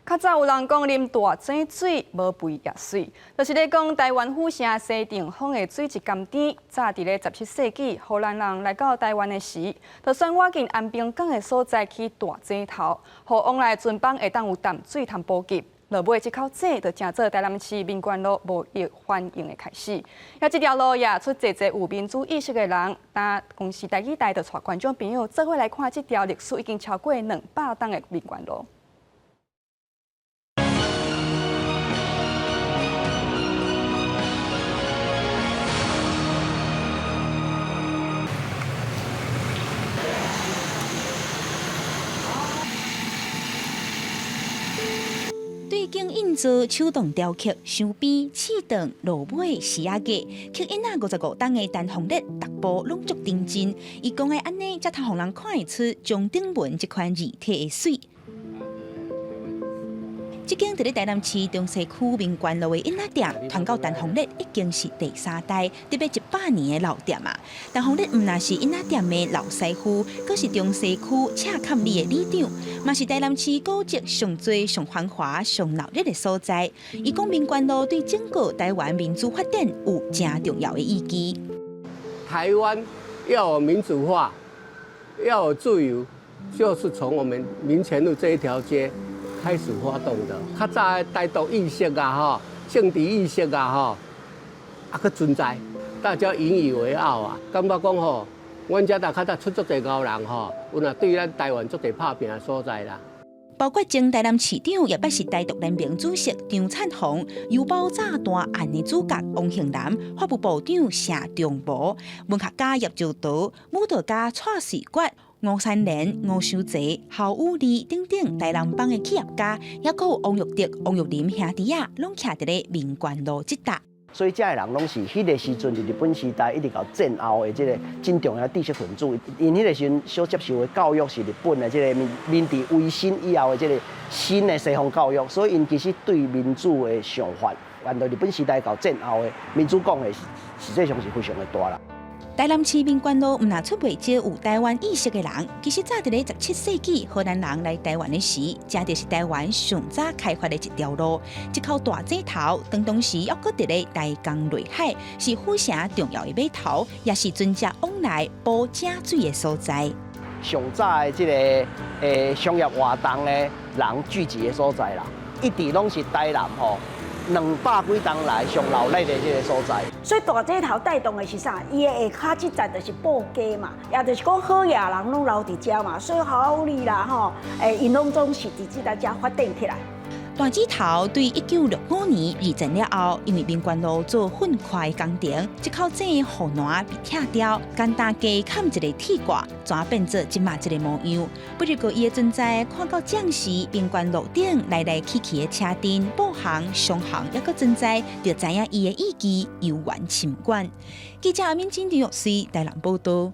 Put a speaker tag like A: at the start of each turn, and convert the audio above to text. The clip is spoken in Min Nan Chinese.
A: 較早有人講啉大井水無肥也媠，就是咧講台灣府城西定坊的水質甘甜。早佇咧17世紀，荷蘭人來到台灣的時，就選倚近安平港的所在起大井頭，予往來船班會當有淡水通補給。落尾這口井就成做台南市民權路貿易繁榮的開始。啊，這條路也出濟濟有民主意識的人。今公視台語台就帶觀眾朋友做伙來看這條歷史已經超過200冬的民權路。
B: 對景印做手動雕刻、鑲邊、刺斷、蘆尾、絲仔架，刻印仔55冬的陳鳳烈，逐步攏足認真。伊講愛按呢，才通予人看會出鐘鼎文這款字體的媠。這間佇咧台南市中西區民權路的印仔店，傳到陳鳳烈已經是第三代，特別100年的老店啊。陳鳳烈毋但是印仔店的老師傅，閣是中西區赤崁里的里長，嘛是台南市古蹟上濟、上繁華、上鬧熱的所在。伊講民權路對整個台灣民主發展有誠重要的意義。
C: 台灣要有民主化，要有自由，就是從我們民權路這一條街開始發動的，較早的台獨意識啊，吼，政治意識啊，吼，猶閣存在，大家引以為傲啊。感覺講吼，阮遮較早出足濟𠢕人吼，有若對咱台灣足濟拍拚的所在啦。
B: 包括前台南市長，也捌是台獨聯盟主席張燦鴻，郵包炸彈案的主角王慶南，法務部長謝長博，文學家葉石濤，舞蹈家蔡瑞月。吳三連、吳修齊、侯友宜等等台南幫的企業家，抑閣有王育德、王育霖兄弟仔，攏徛佇咧民權路這搭。
D: 所以遮的人攏是彼个時陣佇日本時代一直到戰後的這個真重要的知識分子。𪜶彼个時陣所接受的教育是日本的這個明治維新以後的這個新的西方教育，所以𪜶其實對民主的想法，按照日本時代到戰後的民主講的，實際上是非常的大啦。
B: 台南市民權路毋但出袂少有台灣意識的人，其實早佇咧17世紀荷蘭人來台灣的時，這就是台灣上早開發的一條路。這口大井頭，當時猶閣佇咧台江內海，是府城重要的碼頭，也是船隻往來補井水的所在。
D: 上早的這個商業活動的人聚集的所在啦，一直攏是台南吼200幾冬來上鬧熱的這個所在。
E: 所以大井頭帶動的是啥？伊的下跤這站就是布街嘛，也就是講好野人攏留佇遮嘛，所以侯友宜啦吼，𪜶攏總是佇這搭遮發展起來。
B: 大井頭對1965年二戰了後，因為民權路做糞塊工程，這口井護欄被拆掉，簡單加崁一个鐵掛，怎變做這馬這个模樣？不過伊的存在，看到將時民權路頂來來去去的車陣、布行、商行，猶閣存在，就知影伊的意義猶原深遠。記者阿敏、金玉穗台南報道。